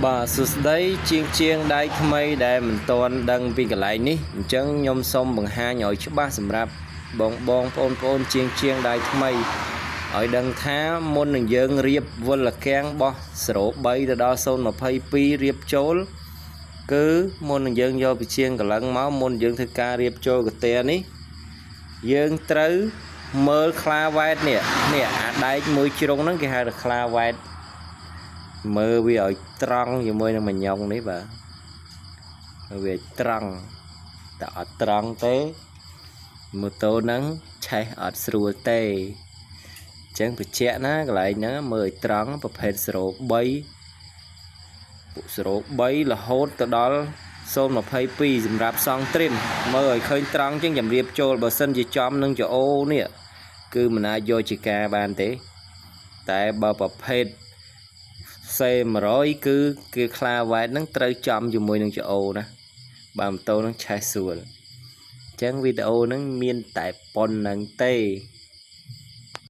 បាទសួស្តីជាងជាងដៃថ្មីដែលមិនទាន់ដឹងពីកន្លែងនេះអញ្ចឹងខ្ញុំសូមបង្ហាញឲ្យច្បាស់សម្រាប់បងបងប្អូនប្អូនជាងជាងដៃថ្មីឲ្យដឹងថាមុននឹងយើងរៀបវិលកាំងបោះ03ទៅដល់022រៀបចូលគឺមុននឹងយើងយកពីជាងកលឹងមកមុនយើងធ្វើការរៀបចូលកាទែនេះយើងត្រូវមើលខ្លាវ៉ែតនេះនេះអាដែកមួយជ្រុងហ្នឹងគេហៅថាខ្លាវ៉ែត មើលវាឲ្យត្រង់ជាមួយនឹងមញងនេះបាទមើលវាឲ្យត្រង់តែអត់ត្រង់ទេម៉ូតូហ្នឹងឆេះអត់ស្រួលទេអញ្ចឹងបញ្ជាក់ណាកន្លែងហ្នឹងមើលឲ្យត្រង់ប្រភេទ03ពួក03រហូតទៅដល់022សម្រាប់សង់ត្រីមមើលឲ្យឃើញត្រង់ជាងជំរាបចូលបើសិនជាចំនឹងចអូនេះគឺមិនអាចយកជាការបានទេតែបើប្រភេទ C100 គឺគឺខ្លាវ៉ែតហ្នឹងត្រូវចំជាមួយនឹងចអូណាបើម៉ូតូហ្នឹងឆេះស្រួលអញ្ចឹងវីដេអូហ្នឹងមានតែប៉ុណ្្នឹងទេ។